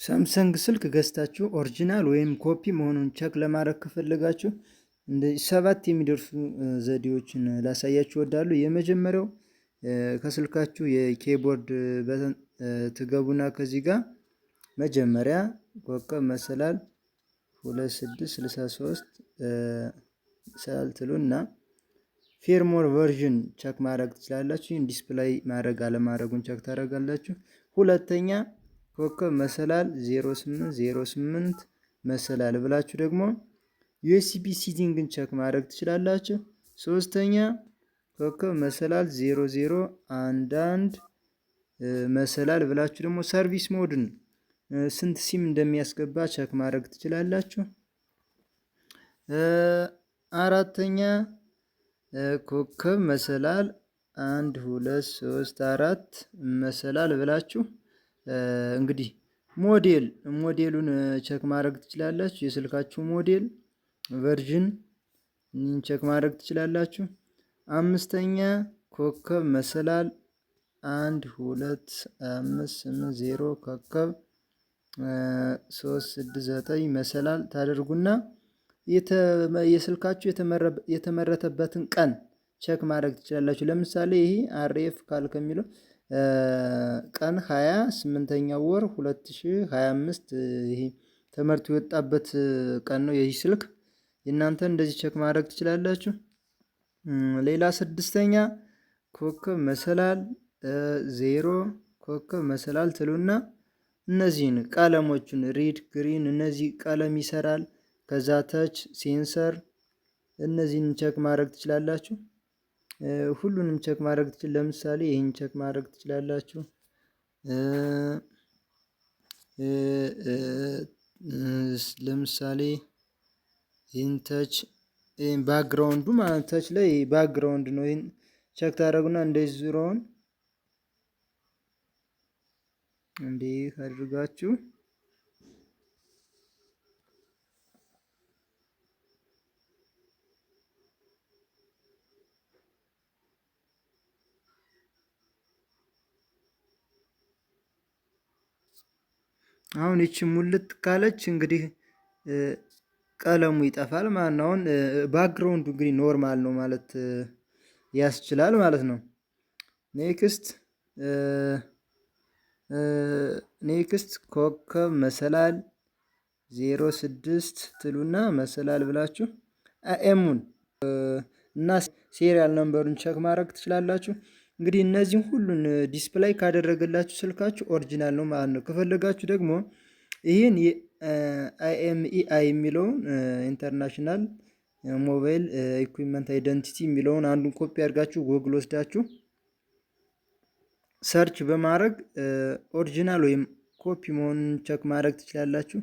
ሳምሰንግ ስልክ ገዝታችሁ original ወይም ኮፒ መሆኑን check ለማድረግ ከፈለጋችሁ እንደዚህ ሰባት የሚደርሱ ዘዴዎችን ላሳያችሁ እወዳለሁ። የመጀመሪያው ከስልካችሁ የ keyboard button ትገቡና ከዚህ ጋር መጀመሪያ ኮከብ መሰላል 2663 መሰላል ትሉና firmware version check ማድረግ ትችላላችሁ። ይህን display ማድረግ አለማድረጉን check ታደርጋላችሁ። ሁለተኛ ኮከብ መሰላል 0808 መሰላል ብላችሁ ደግሞ USB setting ን check ማድረግ ትችላላችሁ። ሶስተኛ ኮከብ መሰላል 0011 መሰላል ብላችሁ ደግሞ service mode ን ስንት ሲም እንደሚያስገባ check ማድረግ ትችላላችሁ። አራተኛ ኮከብ መሰላል 1 2 3 4 መሰላል ብላችሁ እንግዲህ ሞዴሉን check ማድረግ ትችላላችሁ። የስልካችሁ model version check ማድረግ ትችላላችሁ። አምስተኛ ኮከብ መሰላል 1 2 5 8 0 ኮከብ 3 6 9 መሰላል ታደርጉና የስልካችሁ የተመረተበትን ቀን check ማድረግ ትችላላችሁ። ለምሳሌ ይሄ RF ካል ከሚለው ቀን 28ኛው ወር 2025 ይሄ ተመርቶ የወጣበት ቀን ነው የዚህ ስልክ። የእናንተ እንደዚህ check ማድረግ ትችላላችሁ። ሌላ ስድስተኛ ኮከብ መሰላል 0 ኮከብ መሰላል ትሉና እነዚህን ቀለሞቹን red፣ green እነዚህ ቀለም ይሰራል። ከዛ touch sensor እነዚህን check ማድረግ ትችላላችሁ። ሁሉንም check ማድረግ ትችል ለምሳሌ ይህን check ማድረግ ትችላላችሁ። ለምሳሌ ይህን touch background ኡ ማለት touch ላይ background ነው። ይህን check ታደርጉና እንደዚህ ዙሪያውን እንዲህ አድርጋችሁ አሁን ይቺ ሙልት ካለች እንግዲህ ቀለሙ ይጠፋል ማለት ነው። አሁን background ኡ እንግዲህ normal ነው ማለት ያስችላል ማለት ነው። Next ኮከብ መሰላል 06 ትሉና መሰላል ብላችሁ IMEI ኡን እና serial number ኡን check ማድረግ ትችላላችሁ። እንግዲህ እነዚህን ሁሉን display ካደረገላችሁ ስልካችሁ original ነው ማለት ነው። ከፈለጋችሁ ደግሞ ይህን IMEI የሚለውን International Mobile Equipment Identity የሚለውን አንዱን ኮፒ አድርጋችሁ ጎግል ወስዳችሁ search በማድረግ original ወይም ኮፒ መሆኑን check ማድረግ ትችላላችሁ።